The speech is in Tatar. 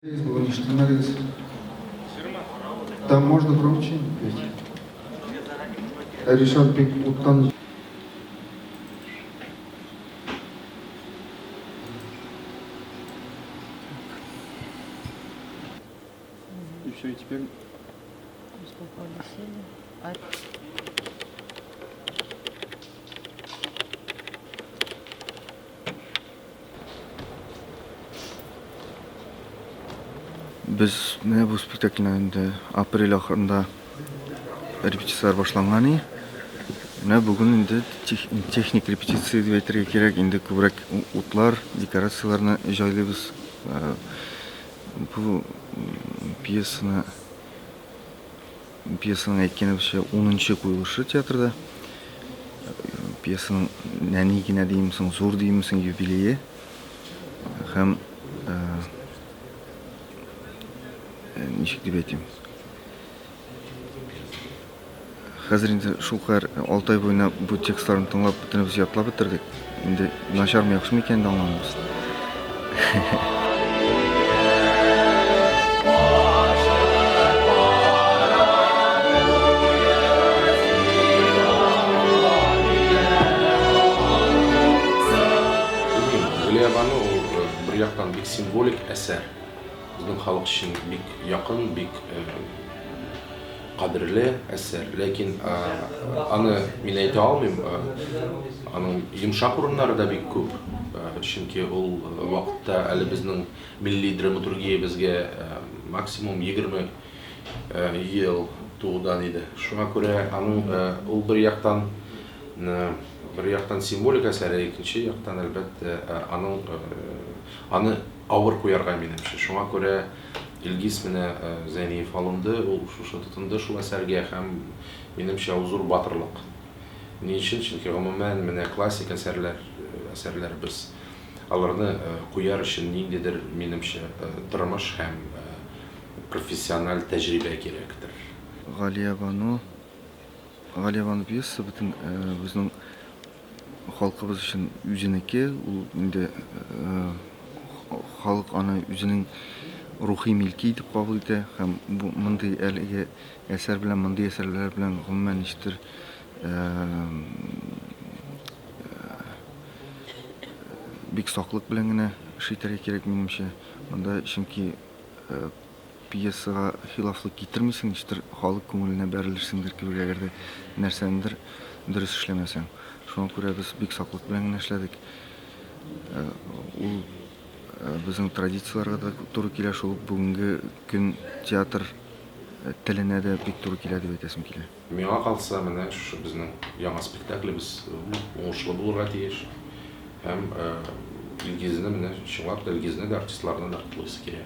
Бүген ишетелмәдегез. Там можно громче петь. Ришат бик уттан. И все, и теперь Без менә бу спектакльне инде апрель ахырында репетицияләр башланган и. Менә бүген инде техник репетиция дип әйтергә кирәк, инде күбрәк утлар, декорацияләрне җайлыйбыз. Бу пьесаны пьесаның әйткәнебезчә 10 куелышы театрда. Пьесаның нәни генә димсең, зур димсең юбилее. Һәм ничек дип әйтим? Хәзер инде шулкадәр 6 ай буена бу текстларны тыңлап, бөтенебез ятлап бетердек. Инде начармы, яхшымы икәнен дә аңламыйбыз. Белмим, Галиябану ул бер яктан бик символик әсәр. Безнең халык өчен бик якын, бик кадерле әсәр. Ләкин аны мин әйтә алмыйм, аның йомшак урыннары да бик күп. Чөнки ул вакытта әле безнең милли драматургиябезгә максимум 20 ел туудан иде. Шуңа күрә аның ул бер яктан бер яктан символик әсәр, ә икенче яктан, әлбәттә, аның аны авыр куярга, минемчә. Шуңа күрә Илгиз менә Зәйниев алынды, ул шушы тотынды шул әсәргә һәм, минемчә, ул зур батырлык. Ни өчен? Чөнки, гомумән, менә классик әсәрләр, әсәрләребез, аларны куяр өчен ниндидер, минемчә, тормыш һәм профессиональ тәҗрибә кирәктер. Галиябану, Галиябану пьесасы бөтен безнең халкыбыз өчен үзенеке, ул инде халык аны үзенең рухи милке итеп кабул итә һәм бу мондый әлеге әсәр белән, мондый әсәрләр белән гомумән ничектер бик саклык белән генә эш итәргә кирәк, минемчә. Монда чөнки пьесага хилафлык китермисең, ничектер халык күңеленә бәрелерсеңдер кебек, әгәр дә нәрсәнедер дөрес эшләмәсәң. Шуңа күрә без бик саклык белән генә эшләдек. Ул безнең традицияләргә дә туры килә, шул ук бүгенге көн театр теленә дә бик туры килә дип әйтәсем килә. Миңа калса, менә шушы безнең яңа спектаклебез уңышлы булырга тиеш. Һәм Илгизне менә чынлап та Илгизне дә, артистларны да котлыйсы килә.